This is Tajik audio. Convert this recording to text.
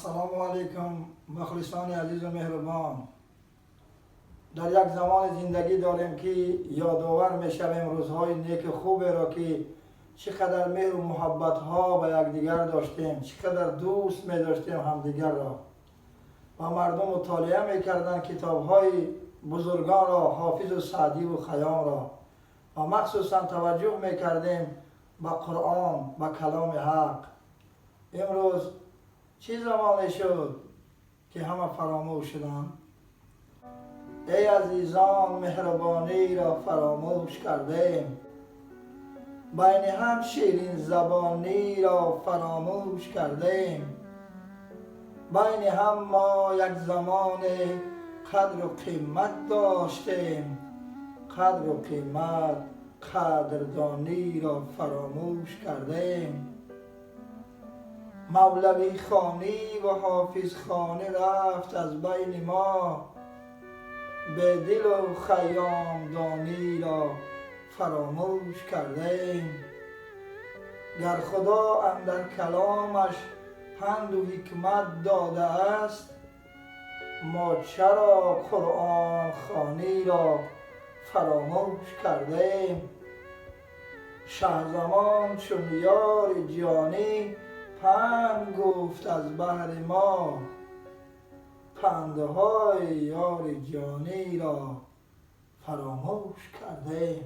Ассалому алайкум, мухлисони азизу меҳрубон. Дар як замони зиндагӣ дорем, ки ёдовар мешавем рӯзҳои неки хуберо, ки чӣ қадар меҳру муҳаббатҳо ба якдигар доштем, чӣ қадар дӯст медоштем ҳамдигарро ва мардум мутолиа мекарданд китобҳои бузургонро, Ҳофизу Саъдиву Хайёмро, ва махсусан таваҷҷӯҳ мекардем ба Қуръон, ба каломи ҳақ. Имрӯз чӣ замоне шуд, ки ҳама фаромӯш шуданд? Эй азизон, меҳрубониро фаромӯш кардем, байни ҳам ширинзабониро фаромӯш кардем. Байни ҳам мо як замоне қадру қимат доштем, қадру қимат, қадрдониро фаромӯш кардем. Мавлавихонӣ ва ҳофизхонӣ рафт аз байни мо, Бедилу Хайёмдониро фаромӯш кардем. Гар Худо андар каломаш панду ҳикмат додааст, мо чаро Қуръонхониро фаромӯш кардем? Шаҳзамон чун ёри ҷонӣ панд гуфт аз баҳри мо, пандҳои ёри ҷониро фаромӯш кардем.